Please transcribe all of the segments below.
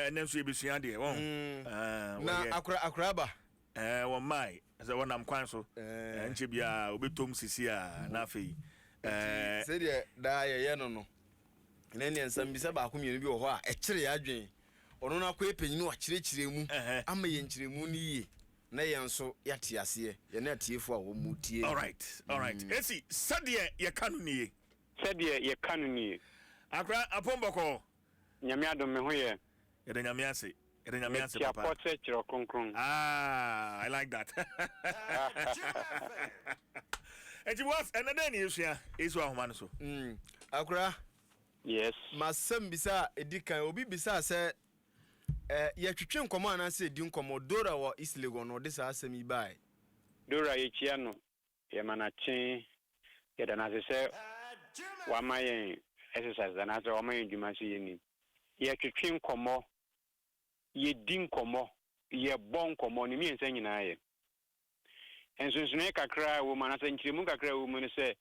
Ɛnɛ nso yɛbɛsua adeɛ wɔn. Na akora akora aba. Wɔn mmae sɛ wɔnam kwan so. Nkyɛ biara wɔbɛtɔm sisi a na afei. Sɛdeɛ daa yɛyɛ no, ɛnɛ neɛ nsɛm baako mmienu bi wɔ hɔ a ɛkyerɛ yɛ adwene. Ɔno no akɔyɛ panyin, wakyerɛkyerɛ mu ama yɛ nkyerɛmu no yie na yɛn nso yɛate aseɛ, yɛne atiefoɔ a wɔn mu tie. All right. Esi sɛdeɛ yɛka no nie. Sɛdeɛ yɛka no nie. Akora apɔn. Nyame adom, me ho yɛ. Yɛde Nyame ase, yɛde Nyame ase papa. Metiapɔ sɛ Kyerɛ Kronkron. Ah, I like that. Eti was ɛnɛ dɛn ne yɛsua esi wɔ ahoma no so? Akora. Yes. Masɛm bisa a ɛdi kan, obi bisa sɛ yɛtwetwe nkɔmmɔ anaasɛ ɛdi nkɔmmɔ? Dora wɔ East Legon no, ɔde saa asɛm yi bae. Dora, yɛkyia no, yɛma n'akye, yɛda no ase sɛ wama yɛn exercise anaasɛ wama yɛn dwuma sɛ yɛnim. Yɛtwetwe nkɔmmɔ, yɛdi nkɔmmɔ, yɛbɔ nkɔmmɔ, ne mmiɛnsa nyinaa yɛ. Nsonsonoeɛ kakra a ɛwɔ mu anaasɛ nkyerɛmu kakra a ɛwɔ mu no sɛ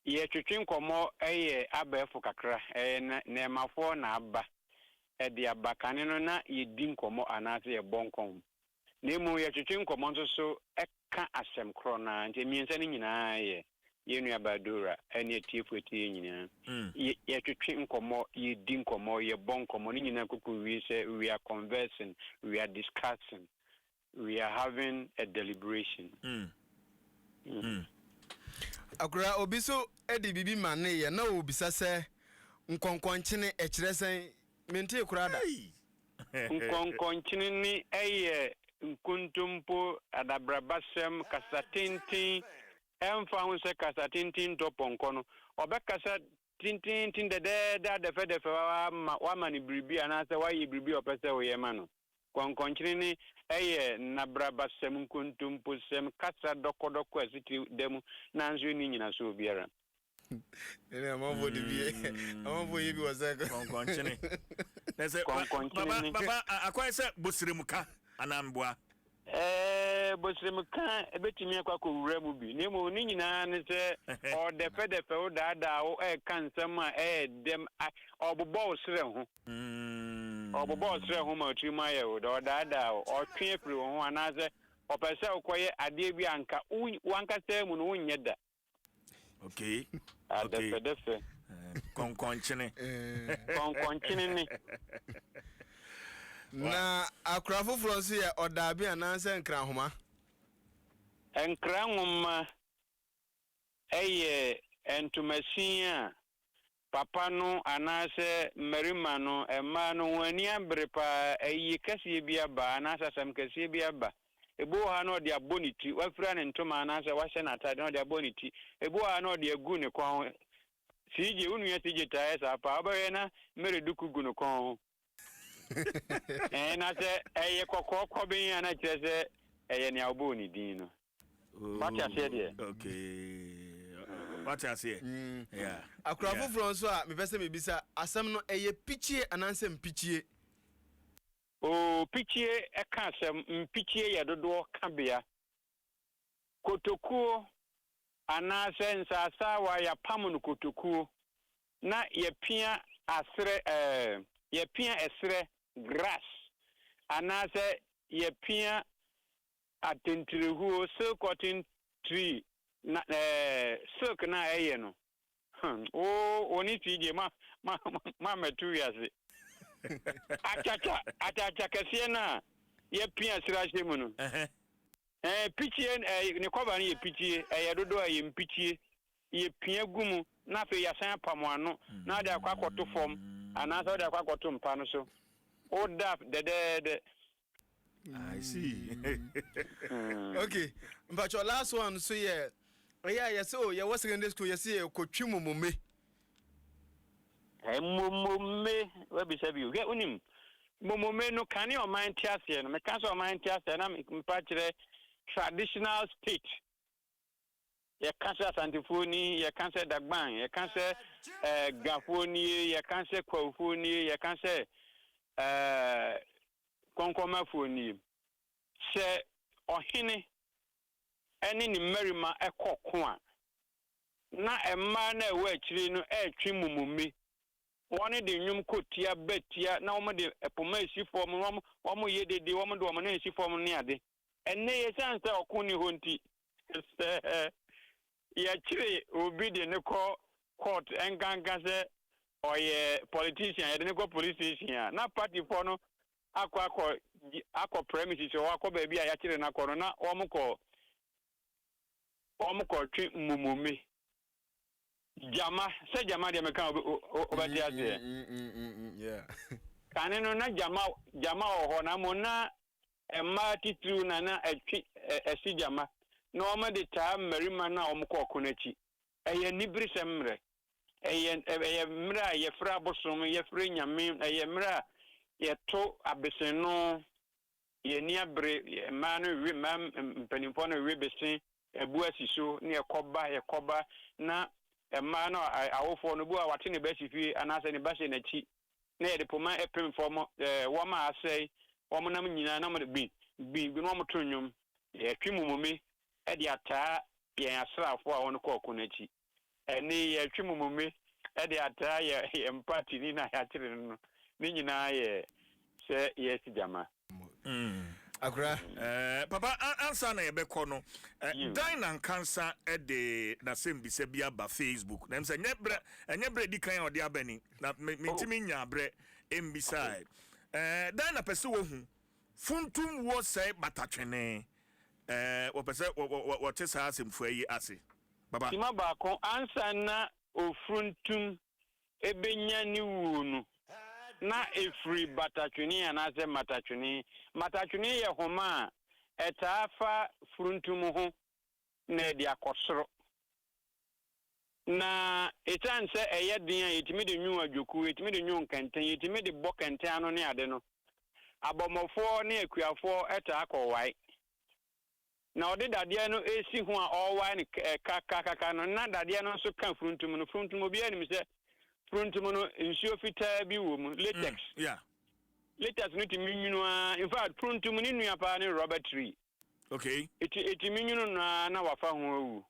yɛtwetwe nkɔmmɔ yɛ abɛɛfo kakra, ɛyɛ nɛɛmafoɔ na aba ɛde aba. Kane no na yɛdi nkɔmmɔ anaasɛ yɛbɔ nkɔmmɔ, na mmom yɛtwetwe nkɔmmɔ nso so ɛka asɛm korɔ naa. Nti mmiɛnsa no nyinaa yɛ yɛn nuabaa Dora ɛne atiefo atie nyinaa. Yɛtwetwe nkɔmmɔ, yɛdi nkɔmmɔ, yɛbɔ nkɔmmɔ ne nyinaa koko wie sɛ we are conversing, we are discussing, we are having a deliberation. Akora, obi so de biribi ma ne yɛ na obisa sɛ nkɔnkɔnkyene ɛkyerɛ sɛn? Mentee koraa da. Nkɔnkɔnkyene ne ɛyɛ nkontompo, adabrabasɛm, kasa tenten. Ɛmfa ho sɛ kasa tenten ntɔ pɔnkɔ no, ɔbɛkasa tententen dɛdɛɛdɛ adɛfɛdɛfɛ wama wama no biribi anaasɛ wayɛ biribi a ɔpɛ sɛ woyɛ ma no. Kɔnkɔnkyene ne ɛyɛ nnabrabasɛm, nkontomposɛm, kasa dɔkɔdɔkɔ a sitiri da mu nanso ɛnni nyinasoɔ biara. Ɛne amanfoɔ de bi, amanfoɔ yɛ bi wɔ sɛ kɔnkɔnkyene na sɛ Kɔnkɔnkyene baba ne- baba akɔyɛ sɛ bosiremka anaa mboa? Bosiremka ebetumi akɔ akɔwura mu bi, na mmom ne nyinaa ne sɛ ɔdɛfɛdɛfɛ wo, daadaa wo, ɛɛka nsɛm a ɛyɛ dɛm, ɔbobɔ wo serɛ ho. Ɔbobɔ wo serɛ ho ma otiri mu ayɛ wo dɛ, ɔdaadaa wo, ɔtwe afiri wo ho anaasɛ ɔpɛ sɛ wokɔyɛ adeɛ bi a anka wankasa mu no wonyɛ da. Adɛfɛdɛfɛ. Kɔnkɔnkyene. Kɔnkɔnkyene ne. Na akora foforɔ nso yɛ ɔdaabe anaasɛ nkrahoma? Nkra nwoma ɛyɛ ntomasin a papa no anaasɛ mmarima no, mmaa no wɔn ani abere paa, ayie kɛseɛ bi aba anaasɛ asɛm kɛseɛ bi aba. Ebi wɔ ha na ɔde abɔ ne ti, wafira ne ntoma anaasɛ wahyɛ n'ataade na ɔde abɔ ne ti. Ebi wɔ ha na ɔde agu ne kɔn ho. CJ, wo nua CJ taa yɛ saa paa. Wobɛhwɛ na mmere duku gu ne kɔn ho. Na sɛ ɛyɛ kɔkɔɔ kɔben a, na kyerɛ sɛ ɛyɛ nea wobɔɔ ne din no. Wate aseɛ deɛ? Okay, wate aseɛ, yeah. Akora foforɔ nso a mepɛ sɛ mebisa asɛm no, ɛyɛ pikyie anaasɛ mpikyie? O, pikyie ɛka asɛm, mpikyie yɛ dodoɔ ka bea. Kotokuo anaasɛ nsaasaawa yɛapam no kotokuo na yɛpia aserɛ, yɛpia ɛserɛ, grass, anaasɛ yɛpia atenterehuo, silk cotton tree na silk na ɛyɛ no. Wo wo ne TJ ma mɛto wiase akyakya akyakya kɛseɛ no a yɛpia serɛ ahyɛ mu no. Pikyie, ne kɔba no yɛ pikyie, ɛyɛ dodoɔ a ɛyɛ mpikyie. Yɛpia gu mu na afei yɛasan apam ano na wode akɔ akɔto fam anaasɛ wode akɔ akɔto mpa no so, woda dɛdɛɛdɛ. I see. Okay, mpatwɛ, last one so yɛ ɛyɛ a yɛsɛ o yɛwɔ secondary school, yɛsɛ yɛkɔtwi momome. Mmomome, wabisa bi. Hwɛ, wonim mmomome no, kane ɔman te aseɛ no, meka sɛ ɔman te aseɛ na mpa kyerɛ traditional state. Yɛka sɛ Asantefoɔ ni, yɛka sɛ Dagban, yɛka sɛ Gafoɔ nie, yɛka sɛ Kwawfoɔ nie, yɛka sɛ Kɔnkɔmafoɔ nie. Sɛ ɔhene ɛne ne mmarima ɛkɔ ko a, na mmaa no a ɛwɔ akyire no ɛretwe momome. Wɔn de nnwom kɔ tia ba tia na wɔn de poma esi fam, wɔn wɔn yɛ dede, wɔn de wɔn nan esi fam ne ade. Ɛnnɛ yi, esiane sɛ ɔko nni hɔ nti, sɛ yɛkyere obi de no kɔ court nkanka sɛ ɔyɛ politician, yɛde no kɔ police station a, na partyfoɔ no akɔ akɔ akɔ premises hɔ, akɔ baabi a yɛakyere no akɔ no, na wɔn kɔ wɔn kɔtwe mmomome. Gyama, sɛ gyama deɛ meka wobɛte aseɛ. Kane no na gyama gyama wɔ hɔ na mmom na mmaa titiriw na na ɛtwe ɛsi gyama na wɔde taa mmarima no a wɔkɔ ɔko no akyi. Ɛyɛ aniberesɛm mmerɛ. Ɛyɛ ɛyɛ mmerɛ a yɛfrɛ abosom, yɛfrɛ nyame, ɛyɛ mmerɛ a yɛto abeseno. Yɛn ani abere, mmaa no we, mmaa mpanimfoɔ no we bese, abu asi so, ne yɛkɔba, yɛkɔba, na mmaa no awofoɔ no, obi wɔ hɔ a wate ne ba asi fie anaasɛ ne ba hyɛ n'akyi, na yɛde poma pem fam, wɔn a asɛe, wɔn nam nyinaa na wɔde gbi, gbi, gbi na wɔto nnwom. Yɛtwe mumumi de ataa yɛn asraafoɔ a wɔkɔ ɔko no akyi. Ɛnne yi, yɛtwe mumumi de ataa yɛn mpatini no a yɛakyere no no. Ne nyinaa yɛ sɛ yɛresi gyama. Akora. Eh, papa, ansa na yɛbɛkɔ no, eh, Dinah Nkansa de n'asɛmbisa bi aba Facebook. Na sɛ ɛnyɛ berɛ, ɛnyɛ berɛ di kan a ɔde aba ni, na mentumi nyaa berɛ mbisae. Eh, Dinah pɛ sɛ wɔhu funtum wuo sɛe batatwene. Eh, wɔpɛ sɛ wɔte saa asɛmfua yi ase. Papa. Simma baako ansa na ofuruntum benya ne wuo no, na ɛfiri batatwene anaasɛ matatwene. Matatwene yɛ homa a ɛtaa fa furuntum ho na ɛde akɔ soro. Na ɛsiane sɛ ɛyɛ den a yɛtumi de nwo adwokuo, yɛtumi de nwo nkɛntɛn, yɛtumi de bɔ kɛntɛn ano ne ade no, abɔmmɔfoɔ ne akuafoɔ taa kɔwae. Na ɔde dadeɛ no resi ho a ɔrewae no kakakaka no, na dadeɛ no nso ka funtum no. Funtum, obiara nim sɛ funtum no, nsuo fitaa bi wɔ mu, latex. Latex no tumi nwunu ara. In fact, funtum ne nua paa ne rubber tree. Ɛtumi nwunu no ara na wafa ho awu.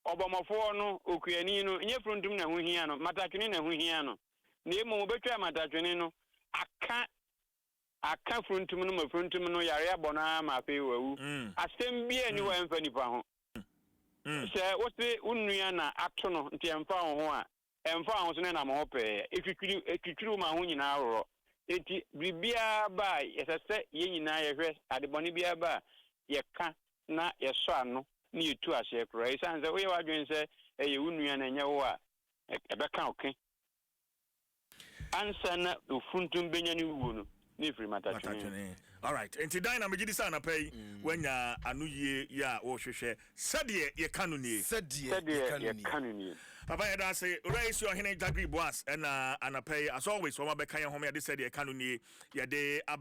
Ɔbɔmmɔfoɔ no, okuani no, nyɛ funtum na ɛho hia no, matatwene na ɛho hia no. Na mmom ɔbɛtwa matatwene no aka Aka funtum no ma funtum no yare abɔ no ara ma afei wawu. Asɛm biara nni hɔ a ɛmfa nnipa ho. Sɛ wose wo nua na ato no nti ɛmfa wo ho a, ɛmfa wo ho so na ɛnam ho pɛɛ. Etwitwiri etwitwiri wo ma ho nyinaa worɔ. Enti biribiara ba a, ɛsɛ sɛ yɛn nyinaa yɛhwɛ, ade bɔne biara ba a, yɛka na yɛsɔ ano na yɛtu aseɛ koraa. Esiane sɛ woyɛ w'adwene sɛ ɛyɛ wo nua na ɛnyɛ wo a, ɛbɛka wo ke. Ansa na ofuntum benya ne wuo no, na efiri matatwene. Matatwene. Alright, nti dan na megye di sɛ anapa yi woanya ano yie yɛ a worehwehwɛ. Sɛdeɛ yɛka no nie. Sɛdeɛ yɛka no nie. Papa yɛda ase. Owura Yesu Ɔhene Jagri Boas ɛna anapa yi as always wɔn abɛka yɛn ho ma yɛde sɛdeɛ yɛka no nie yɛde aba.